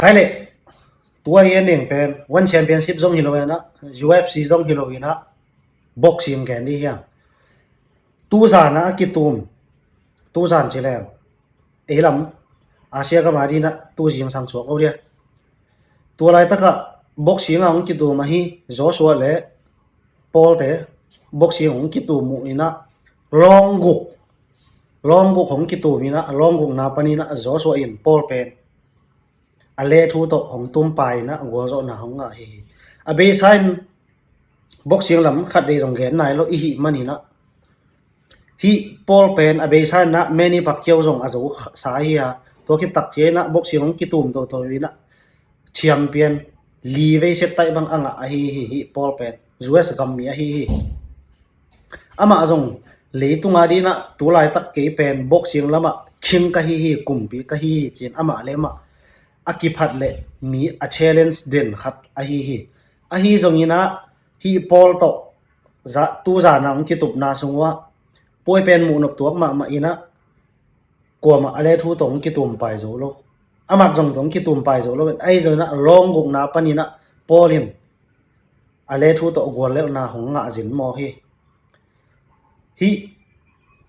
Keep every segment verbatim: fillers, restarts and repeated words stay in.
Khai le, tua hi a neng pen, One Championship zong hi lo hi na, U F C zong hi lo hi na, boxing gen di hiang. Tuzan a kitum, tuzan ci leng, ei lam, Asia gam a di na, tu zingsang suak lo dia. Tua laitak a boxing a hong kitum ahi, Joshua le Paul te, boxing hong kitum uh hi na, long guk, long guk hong kitum hi na, long guk na pan hi na, Joshua in Paul pen a lethu tawh hong tum pai na, gualzawhna hong ngah hi hi. A beisa in boxing lam khat vei zong gen nai lo i hih man hi na, hih Paul pen a beisa in na Manny Pacquiao zong a zo sa hi a, tua khit tak ciang na boxing hong kitum toto hi na, champion li vei set taih bang a ngah ahi hi. Hih Paul pen U S gam mi ahi hi. Amah zong leitung a di na, tu laitak kei pen boxing lamah king ka hi hi, kumpi ka hi hi ci-in amah le amah a kiphat le mi a challenge den khat ahi hi. Ahi zong hi na, hih Paul tawh tuzan a hong kitupna sung uah Paul pen muhnop tuak mahmah hi na, kuamah a lethu tawh hong kitum pai zo lo. Amah zong tawh hong kitum pai zo lo. Ahi zong hi na, long guk na pan hi na, Paul in a lethu tawh guallelhna hong ngah zin maw hi. Hih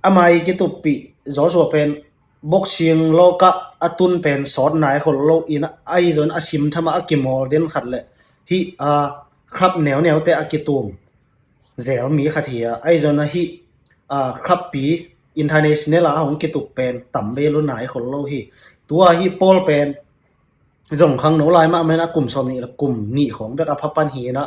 ama i kituppih Joshua pen boxing lawkah a tun pen sawt nai khol lo hi na, ahi zong a simtham a kimawl den khat le hih, a, club neuneute a kitum zel mi khat hi a, ahi zong a hih, a, club pi international a hong kitup pen tam vei lo nai khol lo hi. Tua hih Paul pen zong khangno lai mahmah hi na, kum sawm nih le kum nih khawng bek a pha pan hi na,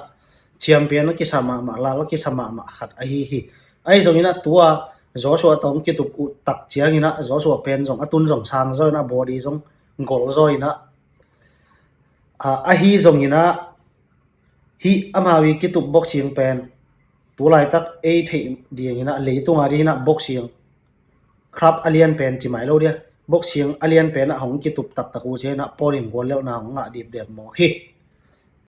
champion a kisa mahmah, lal a kisa mahmah khat ahi hi. Ahi zong hi na, tua Joshua tawh hong kitup uh tak ciang hi na, Joshua pen zong a tun zong sang zaw hi na, body zong gol zaw hi na, a, ahi zong hi na, hih amau i kitup boxing pen tu laitak ei theih ding hi na, leitung a di hi na, boxing club a lian pen ci mai lo dia, boxing a lian pen a hong kitup taktak uh ciang hi na, Paul in guallelhna hong ngah dipdep maw hi.